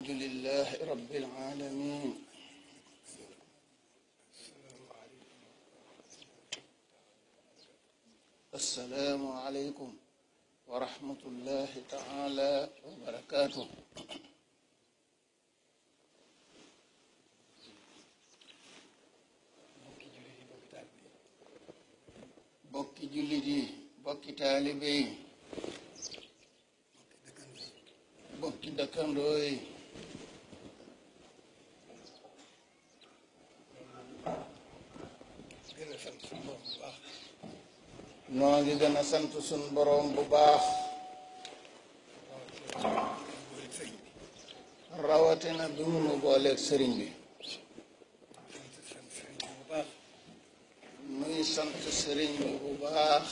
الحمد لله رب العالمين. السلام عليكم ورحمة الله تعالى وبركاته. bokki jullit yi, bokki taalibe yi, bokki dëkkandoo yi, noo ngi gën a sant suñ boroom bu baax, rawatina bi mu nu booleeg sëriñ bi. nuy sant sëriñ bi bu baax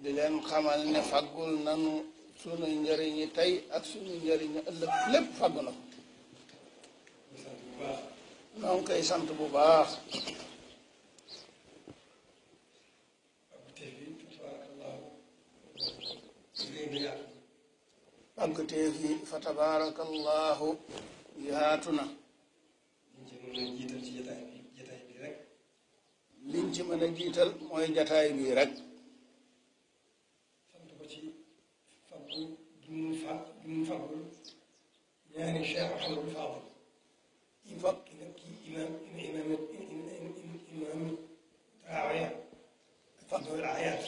di leen xamal ne faggul nanu sunu njëriñi tey ak sunu njëriñi ëllëg lépp faggu na ko. noo ngi koy sant bu baax. pàggtee fi fa tabaarakallahu yaatu na. liñ ci mën a jiital mooy jataay bi rek. sant ko ci faggu gi mu faggul ñaari Cheikh Ahmadou Fadal yi fag kii imaam taawiya fadlul ayaat.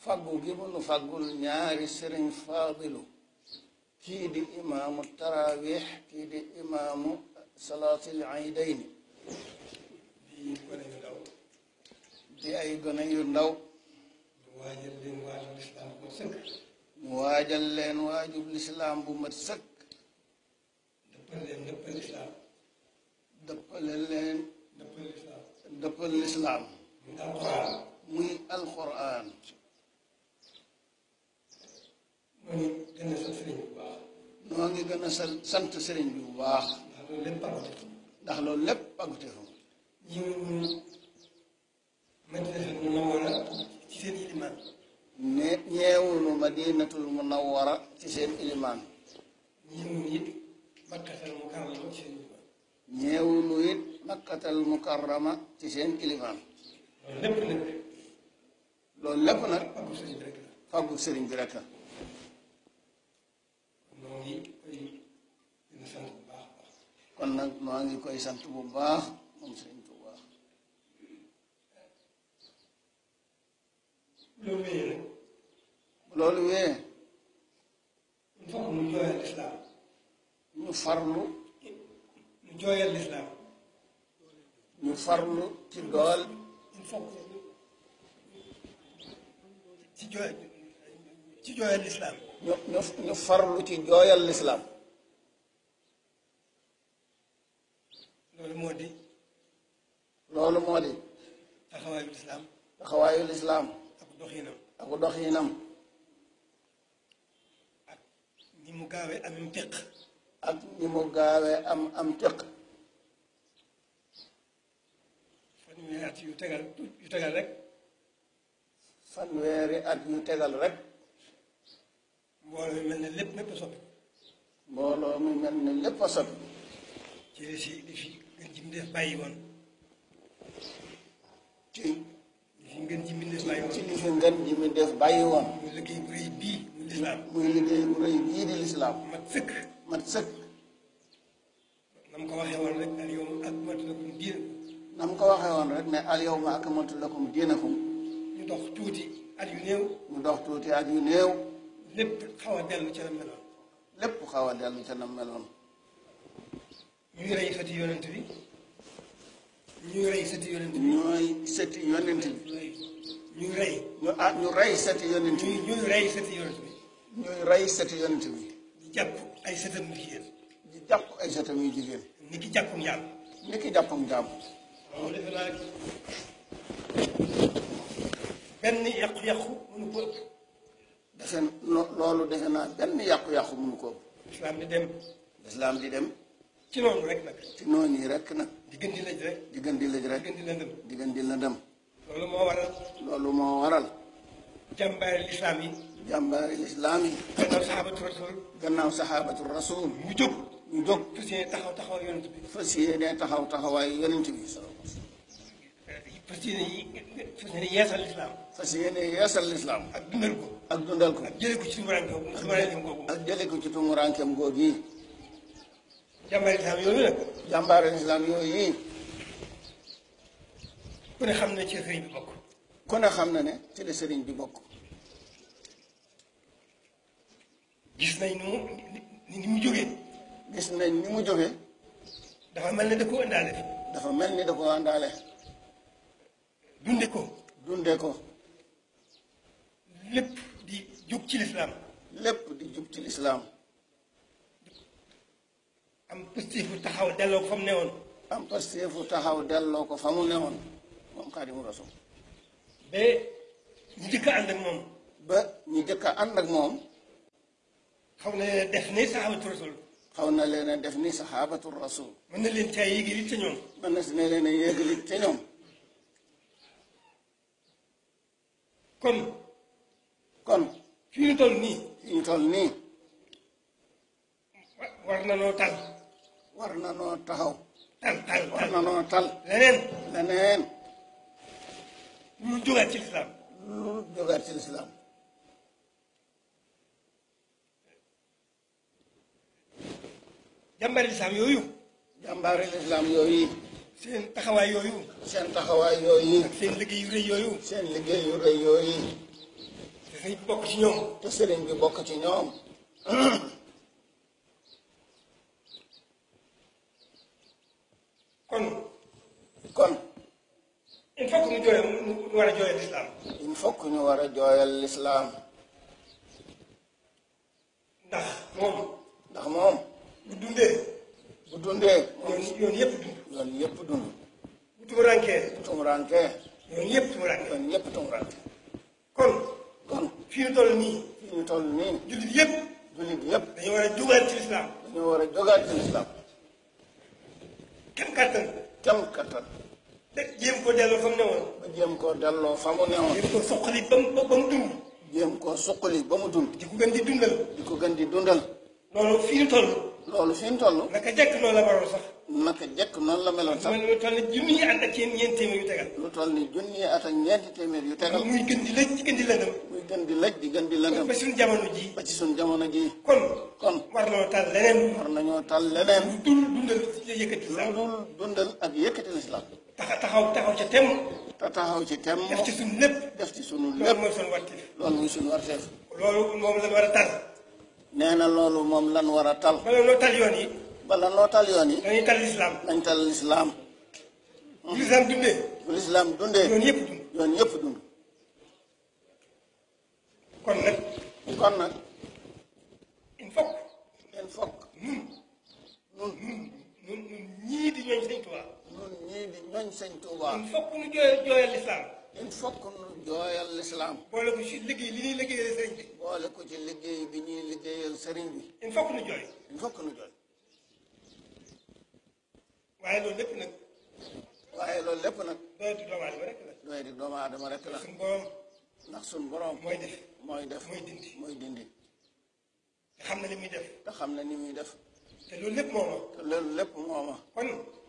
faggu gi mu nu faggul ñaari sëriñ Faadilu, kii di imaamu tarawih, kii di imaamu salaatil iidayni, di ay gone yu ndaw. mu waajal leen waajub lislaam bu mat sëkk. mu waajal leen waajub lislaam bu mat sëkk. dëppal leen dëppal lislaam. muy alquran. noo ngi gën a sant sëriñ bi bu baax. ndax loolu lépp pàggute fa. ñeewunu madinatul munawwara ci seen ilimaan. ñeewunu it makkatal mukarrama ci seen ilimaan. loolu lépp nag fàggu sëriñ bi rek la. kon nag maa ngi koy sant bu baax moom sëriñ Tuubaa. loolu wee ñu farlu ci dool ci jooyal lislaam. ñu farlu ci jooyal lislaam. loolu moo di taxawaayu lislaam ak doxinam ak ni mu gaawee am téq. ak ni mu gaawee am téq. fanweeri at yu tegal rek. fanweeri at yu tegal rek. mbooloo mi mel ne lépp a soppi. mbooloo mi mel ne lépp a soppi. ci li fi gën ji mbindéef bàyyi woon. ci li fi ngeen ji mbindéef bàyyi woon. ci li fi ngeen ji mbindéef bàyyi woon. muy liggéey bu rëy bii muy lislaam. muy liggéey bu rëy bii di lislaam. mat sëkk. na mu ko waxee woon rek al yawma akmaltu lakum diinakum. ne al yawma akmaltu lakum diinakum. ñu dox tuuti at yu néew. lépp xaw a dellu ca na meloon. ñuy rey sëti yonent bi. ñuy rey sëti yonent bi. ñu rey sëti yonent bi. ñuy rey sëti yonent bi. di jàpp ay sëtam yu jigéen. ni ki jàppum jaam. loolu defe naa benn yàqu-yàqu mënu ko ëpp. loolu defe naa benn yàqu-yàqu mënu ko ëpp. lislaam di dem. ci noonu rek nag. ci noonu yi rek nag. di gën di lëj rek. di gën di lëndëm. loolu moo waral. jàmbaari lislaam yi. jàmbaari lislaam yi. gannaaw saxaabatu rasul. gannaaw saxaabatu rasul. ñu jóg. ñu jóg. fas yéene taxaw yonent bi. fas yéene taxawaayu yonent bi. fas yéene yeesal lislaam. fas yéene yeesal lislaam. ak dundal ko. ak dundal ko. ak jëlee ko ci tumuraankeem googu. ak jëlee ko ci tumuraankeem googu yi. jàmbaari lislaam yooyu nag. jàmbaari lislaam yooyu yi. ku ne xam ne ci sëriñ bi bokk. ku ne xam na ne ci la sëriñ bi bokk. gis nañ ni mu jógee. gis nañ ni mu jógee. dafa mel ni da ko àndaale. dafa mel ni da ko àndaale. dunde ko. dunde ko. lépp di jub ci lislaam. lépp di jub ci lislaam. am pëstéefu taxaw delloo ko fa mu newoon. am pëstéefu taxaw delloo ko fa mu newoon moom Xaadimu Rasuul. ba ñu jëkk a ànd ak moom. ba ñu jëkk a ànd ak moom. xaw na leen def ni saxaabatu rasul. xaw na leen a def ni saxaabatu rasul. mën na leen caa yéegali ca ñoom. mën na si ne leen a yéegali ca ñoom. kon. fi ñu toll nii. fi ñu toll nii. war na noo tal. war na noo taxaw. tal war na noo tal. leneen. lu jógaat ci lislaam. lu jógaat ci lislaam. jàmbaari lislaam yooyu. jàmbaari lislaam yooyu. seen taxawaay yooyu. seen taxawaay yooyu. ak seen liggéey yu rëy yooyu. seen liggéey yu rëy yooyu. te sëriñ bi bokk ci ñoom. te sëriñ bi bokk ci ñoom. kon. il faut que ñu war a jooyal lislaam. il faut que ñu war a jooyal lislaam. ndax moom. bu dundee. yoon yëpp dund. bu tumurankee. yoon yëpp tumurankee. kon. fi ñu toll nii. jullit yëpp. dañoo war a jógaat ci lislaam. kem kattan. jéem koo delloo fa mu newoon. jéem koo delloo fa mu newoon. jéem koo suqali ba mu dund. jéem koo suqali ba mu dund. di ko gën di dundal. loolu fi ñu toll. naka jekk noonu la waroon sax. naka jekk noonu la meloon sax. lu toll ni junni at ak ñeenti téeméer yu tegal. lu toll ni junni at ak ñeenti téeméer yu tegal. muy gën di lëj di gën di lëndëm. di gën di lëndëm. ba suñu jamono ji. kon. war nañoo tal leneen. war nañoo tal leneen. lu dul dundal yëkkati lislaam. lu dul dundal ak yëkkati lislaam. taxaw ca temm. te taxaw ci temm. def ci suñu lépp. loolu mooy suñu warteef. loolu moom lañ war a tal. nee na loolu moom lan war a tal. bala noo tal yoon yi. dañuy tal lislaam. nañ tal lislaam. bu lislaam dundee. yoon yëpp dund. kon nag. il faut nun ñii di ñooñ sëñ Tuubaa. il faut que ñu jooyal lislaam. il faut que ñu jooyal lislaam. boole ko ci liggéey li ñuy liggéeyal sëriñ bi. boole ko ci liggéey bi ñuy liggéeyal sëriñ bi. il faut que ñu jooy. waaye loolu lépp nag. doy di doomu aadama rek la. ndax suñu borom. mooy def. mooy dindi. te xam na ni muy def. te loolu lépp mooma.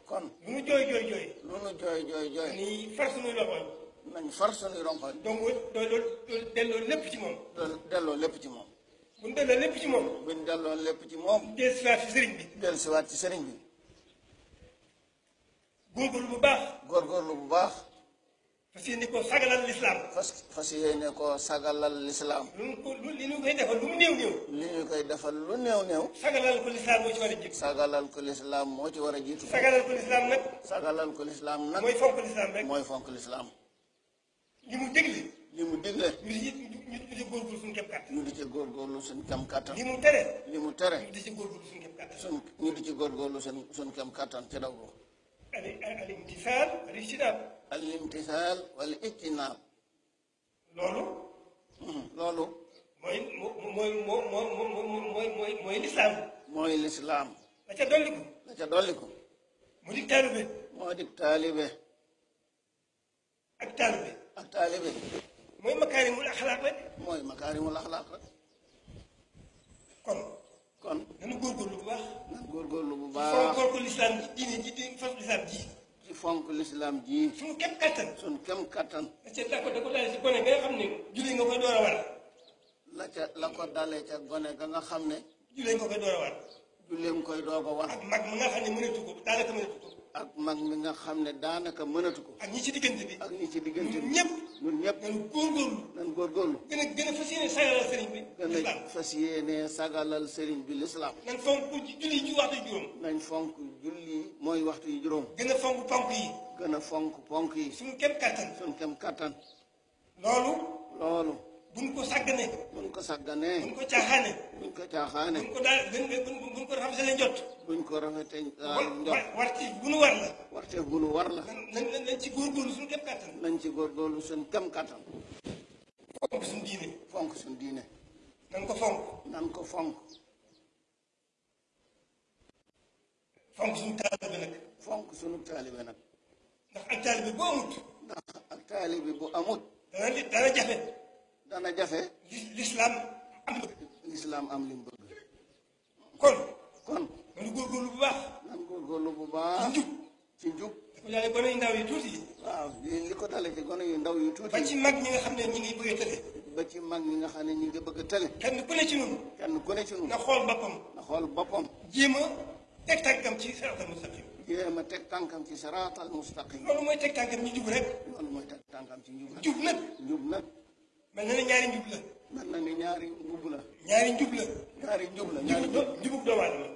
kon. lu nu jooy. nañ far suñuy rongoñ. donc delloo lépp ci moom. bu ñu delloo lépp ci moom. dellusiwaat ci sëriñ bi. góorgóorlu bu baax. fas yéene koo sagalal lislaam. fas yéene koo sagalal lislaam. li ñu koy defal lu mu néew. sagalal ko lislaam moo ci war a jiitu. sagalal ko lislaam nag. mooy fonk lislaam. li mu digle. ñu di ci góorgóorlu suñu kem kàttan. li mu tere. ñu di ci góorgóorlu suñu kem kàttan ci daw ko. al imtisaal wal ijtinaab. loolu. mooy lislaam. la ca dolliku. moo dig taalibe. ak taalibe. mooy makaarimul axlaaq rek. makaarimul axlaaq rek. kon nanu góorgóorlu bu baax. nan góorgóorlu bu baax. fonk lislaam ji diine ji di fonk lislaam ji. ci fonk lislaam ji. suñu kem kattan. suñu kem kattan. da ko dalee ci gone nga xam ne julli nga koy door a war. la ko dalee ca gone ga nga xam ne. julli nga koy door a war. julleem koy doog a war. ak mag mi nga xam ne mënatu ko daanaka mënatu ko. ak mag mi nga xam ne daanaka mënatu ko. ak ñi ci diggante bi. ak ñi ci diggante bi ñun ñëpp. nan góorgóorlu. gën a fas yéene sagalal sëriñ bi. gën a fas yéene sagalal sëriñ bi lislaam. nañ fonk julli ji waxtu juróom. nañ fonk julli mooy waxtu yu juróom. gën a fonk ponk yi. gën a fonk ponk yi. suñu kem kattan. suñu kem kattan. loolu. buñ ko sàgganee. buñ ko sàgganee. buñ ko caaxaane. buñ ko caaxaane. buñ ko rafetalee njot. buñ ko rafetee njot. warteef bu nu war la. warteef bu nu war la. nañ ci góorgóorlu suñu kem kattan. nañ ci góorgóorlu suñu kem kattan. fonk suñu diine. fonk suñu diine. nan ko fonk. nan ko fonk. fonk suñu taalibe nag. fonk suñu taalibe nag. ndax ak taalibe bu amut. ndax ak taalibe bu amut. dana jafe. dana jafe. lislaam am li mu bëgg. kon. nanu góorgóorlu bu baax. nan góorgóorlu bu baax. ci njub. ko dalee gone yu ndaw yi tuuti. waaw li ko dalee ci gone yu ndaw yu tuuti. ba ci mag ñi nga xam ne ñi ngi bëgg a tële. ba ci mag ñi nga xam ne ñi ngi bëgg a tële. kenn ku ne ci ñun. na xool boppam. jéem a teg tànkam ci siraatal mustaqim. loolu mooy teg tànkam ci njub rek. njub nag. mel na ne ñaari njub la.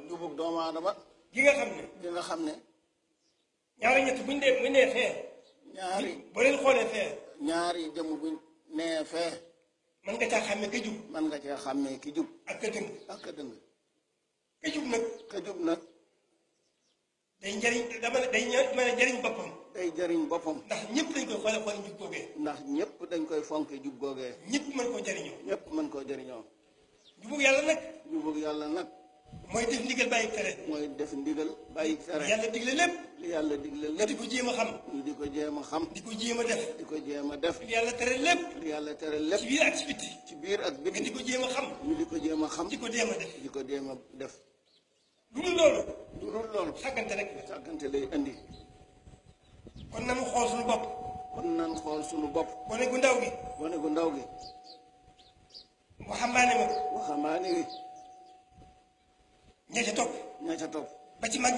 njubug doomu aadama. gi nga xam ne. ñaari ñett buñ nee fee. boo leen xoolee fee. ñaari jëmm buñ nee fee. mën nga caa xàmmee ka jub. mën nga caa xàmmee ki jub. ak ka dëng. ka jub nag. day njëriñ day jëriñ boppam. day jëriñ boppam. ndax ñëpp dañ koy xoole xoole njub googee. ndax ñëpp dañ koy fonke jub googee. ñëpp mën koo jëriñoo. ñëpp mën koo jëriñoo. jubug yàlla nag. jubug yàlla nag. mooy def ndigal bàyyi tere. mooy def ndigal bàyyi tere. yàlla digle lépp. li yàlla digle lépp. di ko jéem a xam. ñu di ko jéem a xam. di ko jéem a def. di ko jéem a def. li yàlla tere lépp. li yàlla tere lépp. ci biir ak ci biti. ci biir ak biti. di ko jéem a xam. ñu di ko jéem a xam. di ko jéem a def. di ko jéem a def. lu dul loolu. sàggante rek. sàggante lay indi. kon nañu xool suñu bopp. gone gu ndaw gi. waxambaane wi. ña ca topp. ba ci mag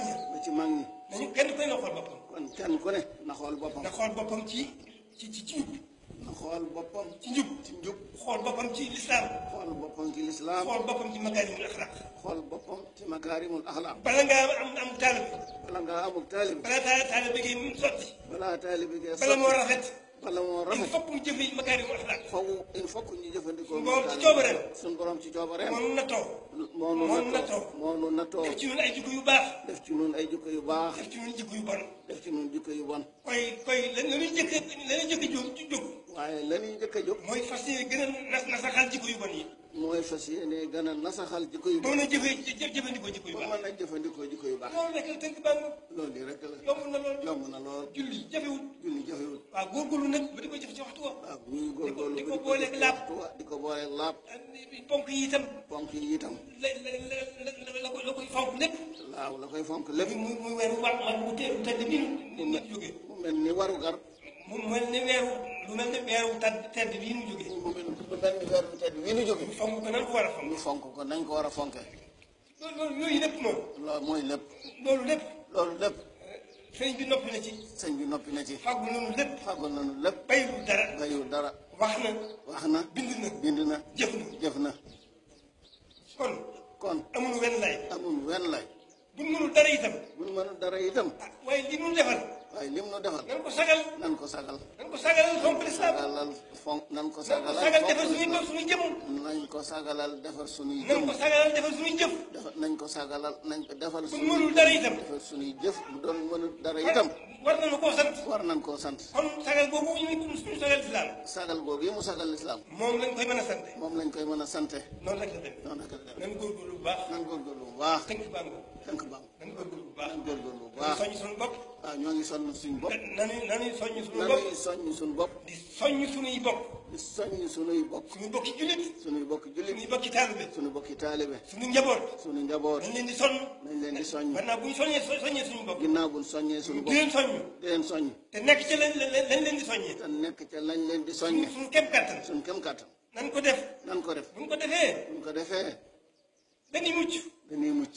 ñi. nañu kenn ku ne na xool boppam. kon kenn ku ne na xool boppam. na xool boppam ci njub. na xool boppam ci njub. xool boppam ci lislaam. xool boppam ci lislaam. xool boppam ci makaarimul axlaaq. xool boppam ci makaarimul axlaaq. bala ngaa am taalibe. balaa taalibe gi sotti. bala moo rafet. il faut que mu jëfee makaarimul axlaaq. il faut que ñu jëfandikoo. suñu borom ci coobareem. moo nu nattoo. def ci ñun ay jikko yu baax. def ci ñun jikko yu bon. def ci ñun jikko yu bon. la ñuy njëkk a jóg. waaye la ñuy njëkk a jóg. mooy fas yéene gën a nasaxal jikko yu bon yi. ba mën a jëfandikoo jikko yu baax. loolu rek la tënk baa loolu di rek la. yomb na lool. julli jafewut. waaw góorgóorlu nag ba di ko jëf ci waxtu wa. waaw ñuy góorgóorlu di ko booleeg laab. ponk yi itam. la koy fonk lépp. waaw la koy fonk lépp. muy weeru war mag bu tedd bi ñu jógee. mu mel ni waru gar. lu mel ni weeru tedd bii ñu jógee. ñu fonk ko nañ ko war a fonk. ñu fonk ko nañ ko war a fonke. loolu yooyu lépp moom. loolu mooy lépp. loolu lépp. sëñ bi noppi na ci. fàggul nañu lépp. bayul dara. wax na. bind na. jëf na. kon. amul wenn lay. buñ mënul dara itam. waaye li mu defal. nan ko sagal. fonk lislaam. nan ko sagalal defar suñuy jëmm. nañ ko sagalal defar suñuy jëf. nañ ko sagalal defar buñ mënul dara itam. defar suñuy jëf bu doon mënul dara itam. war nañu koo sant. kon sagal boobu suñu sagal lislaam. sagal boobu yi mu sagal lislaam. moom lañ koy mën a sante. noonu rek la dem. nan góorgóorlu bu baax. baax. tënk baa nan góorgóorlu bu baax nañ góorgóorlu bu baax soññ suñu bopp waaw ñoo ngi sonn suñu bopp nañuy soññ suñu bopp nañuy soññ suñu bopp di soññ suñuy bopp di soññ suñuy bopp suñu bokki jullit suñuy bokk jullit suñuy bokki taalibe suñu bokki taalibe suñu njaboot suñu njaboot nañ leen di sonn nañ leen di soññ gannaaw bu ñu soññee suñu bopp ginnaaw buñ soññee suñu di bopp leen soññ di leen soññ te nekk ca lañ leen di soññee te nekk ca lañ leen di soññe suñu kem kattan suñu kem kàttan nan ko def nan ko def buñ ko defee buñ ko defee dañuy mucc dañuy mucc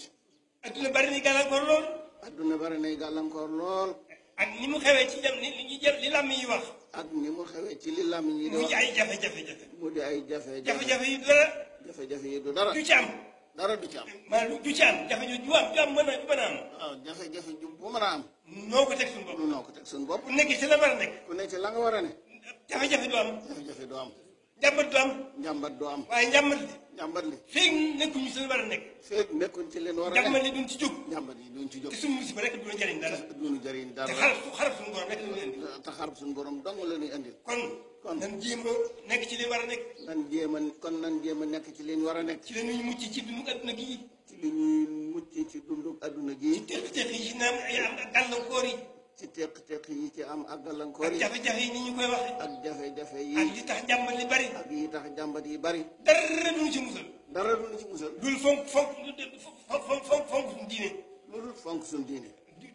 adduna bari ni gàllankoor lool adduna bari nay gàllankoor lool ak ni mu xewee ci jam li làmm yi wax ak ni mu xewee ci li làmmiñ yi di mu wax ci ay jafe-jafe mu di ay jafe-jafe jafe-jafe yi dara jafe-jafe yi du dara du ci am dara du ci am maanaam du ci am jafe-jafe ju am mën a am waaw jafe-jafe ju bu mën a am noo ko teg suñu bopp nu noo ko teg suñu bopp ku nekk ci la war a nekk ku ne ci la nga war a ne jafe-jafe du am jafe-jafe du am njàmbat du am njàmbat du am waaye njàmbat li njàmbat li feeg nekkuñu suñu war a nekk feeg nekkuñ ci leen war a njàmbat ne li duñ ci jóg njàmbat yi duñ ci jóg te suñu musiba rek du la njëriñ dara duñu jëriñ dara te xarab suñu borom rek la ñu indi te xarab suñu borom dong la ñuy andil kon nan jéem a nekk ci li war a nekk nan jéem a kon nan jéem a nekk ci li ñu war a nekk ci la ñuy mucc ci dundu adduna gii ci li ñuy mucc ci dundu adduna gi teq-teq yi ci naan ay am ak gàllankoor yi ci teq-teq yi ci am ak gàllankoor ak yi jafe-jafe yi ni ñu koy waxee ak jafe-jafe ak yi li tax njàmbat li bari ak yi tax jàmbat yi bari dara duñu ci musal dara duñu ci musal dul fonk suñu diine loolu fonk suñu diine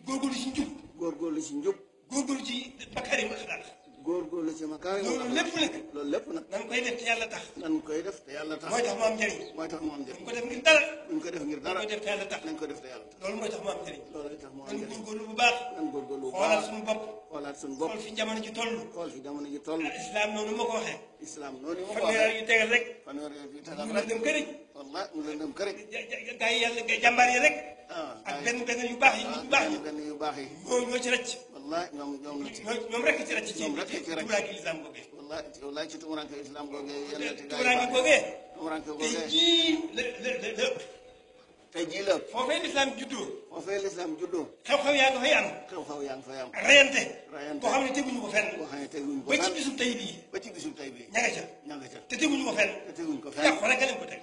góorgóorlu ci njub góorgóorlu ci njub góorgóorlu ci makarim axlaaq góorgóorlu ci makaari loolu lépp nag loolu lépp nag nan koy def te yàlla tax nan koy def te yàlla tax mooy tax mu am njëriñ mooy tax mu am duñ njëriñ ko def ngir dara duñ ko def ngir nan dara koy def te yàlla tax nañ ko def te yàlla tax loolu mooy tax mu am njëriñ loolu tax mu am nan njëriñ góorgóorlu bu baax nan góorgóorlu bu xoolaat baax suñu bopp xoolaat suñu bopp xool fi jamono ji toll xool fi jamono ji toll islam noonu ma ko waxee islam noonu mu ko fanweer waxee yu tegal rek fanweer yu tegal ñu rek dem këriñ wallahi mu leen dem kër gaa yi yàlla jàmbaar yi rek ak benn yu baax yi yu baax yi benn yu baax yi ñoo ci rëcc wallahi ñoom la ci ñoom rek ci rëcc ci ñoom rek ci rëcc tumuranke islam googee wallahi ci tumuranke islam googee yàlla te tumuranke googee tumuranke tey googee jii la tey jii la foofee lislaam juddoo foofee lislaam juddoo xew-xew yaa nga fay am xew-xew yaa ngi fay am rayante rayante boo xam ne teguñu ko fenn boo xam ne teguñ ko ba ci fenn bisub tey bii ba ci bisub tey bii ña nga ca ña nga ca te teguñu ko fenn te teguñ ko fenn yàqu rek a leen ko teg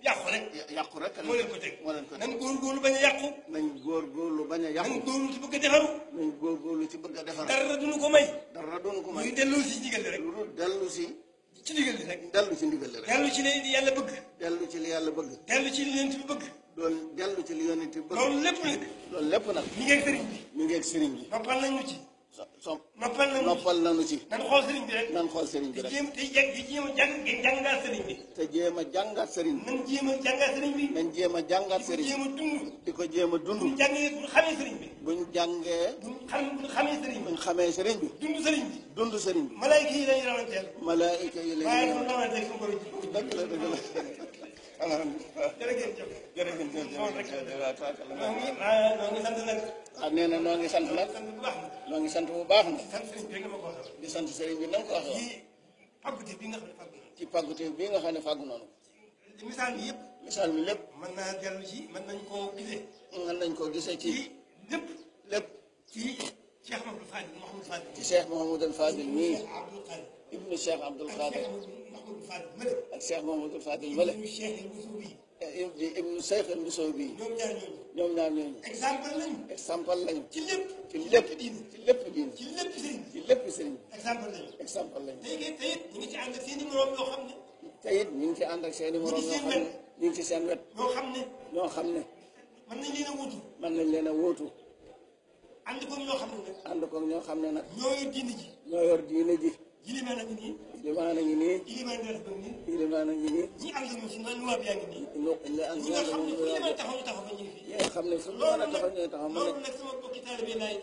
yàqu rek yàqu rek moo leen ko teg moo leen ko teg nan góorgóorlu bañ a yàqu nañ góorgóorlu bañ a yàqu nan góorgóorlu ci bëgg a defaru nañ góorgóorlu ci bëgg a defar dara duñu ko may dara doonu ko may muy delloo si ndigal li rek lu dul dellu si ci ndigal li rek dellu ci ndigal li rek dellu ci li yàlla bëgg dellu ci li yàlla bëgg dellu ci li yonent bi bëgg doon dellu ci li yonent bi bëgg loolu lépp nag loolu lépp nag mi ngi ak sëriñ bi mi ngi ak sëriñ bi noppal nañ ñu ci so noppal nañu ci nan xool sëriñ bi rek nan xool sëriñ bi di rek jéem di jéem a jàngaat sëriñ bi te jéem a jàngaat sëriñ bi nan jéem a jàngaat sëriñ bi nañ jéem a jàngaat di ko sëriñ jéem a dund di ko jéem a buñ dund jàngee buñ xamee sëriñ bi buñ jàngee buñ xamee sëriñ bi buñ xamee sëriñ bi dund sëriñ bi dund sëriñ bi malaayika yi lañu rawanteel malaayika yi waaye lañu duñ rawanteel suñu borom dëgg la dëgg la alhamdulilah jërëjëf jërëjëf noo ngi sant nag ah nee na noo ngi sant nag sant bu baax na noo ngi sant bu baax nag sant sëriñ bi rek nga ma ko waxee di sant sëriñ bi na nga ko waxee woon ci pàggute bi nga xam ne pàggu na ci pàggute bii nga xam ne fàggu noonu misaal bi yëpp misaal mi lépp mën naa dellu ci mën nañ koo gisee mën nañ koo gisee ci lépp lépp ci Cheikh Mahamadou Fadil Mouhamadou Fadil ci Cheikh Mouhamadou Fadil mii Abdoul Khadir ibnu Cheikh Abdoul Khadir Mouhamadou Fadil mële ak Cheikh Mouhamadou Fadil mële ñu Cheikh El Boussou bi ibnu Cheikh El Boussou bii ñoom ñaar ñooñu ñoom ñaar ñooñu exemple lañu exemple lañu ci lépp ci lépp diine ci lépp diine ci lépp sëriñ ci lépp sëriñ exemple lañu exemple lañu tey ñu ngi ci ànd ak seen i moroom yoo xam ne te it ñu ngi ci ànd ak seen i morom ñoo xam ne ñu ngi ci seen wet ñoo xam ne ñoo xam ne mën nañ leen a wutu mën nañ leen a wóotu ànd koog ñoo xam ne nag ànd koog ñoo xam ne nag ñoo yor diine ji ñoo yor diine ji jilimaan a ngi nii limaan a ngi nii jilimaan def ba nii limaan a ngi nii ñi ànd ñu si na luwaab yaa ngi nii li am ñi nga xam ne fu limaan taxaw ñu taxaw fa ñu ngi fii ñi nga xam ne fu ñu mën a taxaw ñooy taxaw mën loolu nag sama bokki taalibe lay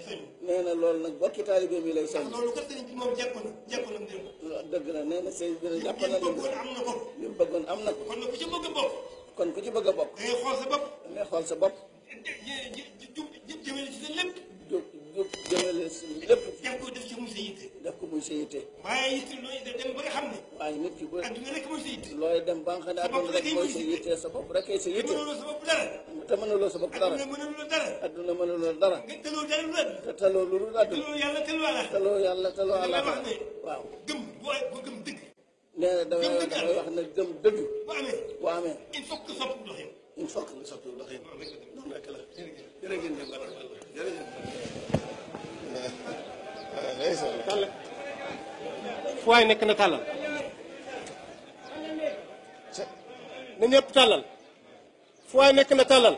soñ nee na loolu nag bokki taalibe mi lay soñ loolu kat sëriñ bi moom jàpp na mbir dëgg la nee na sëriñ bi jàpp na li bëggoon am na ko li mu bëggoon am na ko kon nag ku ci bëgg a bokk kon ku ci bëgg a bokk da ngay xool sa bopp da ngay xool sa bopp jëmale ci sa lépp jub jëmale si lépp def ko def ci muy sa yitte def ko muy sa yitte waaye yitte looy dem ba nga xam ne waaye nit ki bu adduna rek mooy sa yitte looy dem ba nga xam ne adduna rek mooy sa yitte sa bopp rek sa yitte mënuloo sa bopp dara te mënuloo sa bopp dara adduna mënuloo dara adduna mënuloo dara nga tëloo dara lu adduna te taloo lu dul adduna tëloo yàlla tëloo àlla taloo yàlla taloo damay àlla wax ne waaw gëm boo gëm dëgg nee na damay wax ne gëm dëgg bu amee bu amee il faut que sopp doxin il faut que nga soppi doxin noonu rek la jërëjëf tàllal fu waay nekk na tàllal na ñëpp tàllal fu waay nekk na tàllal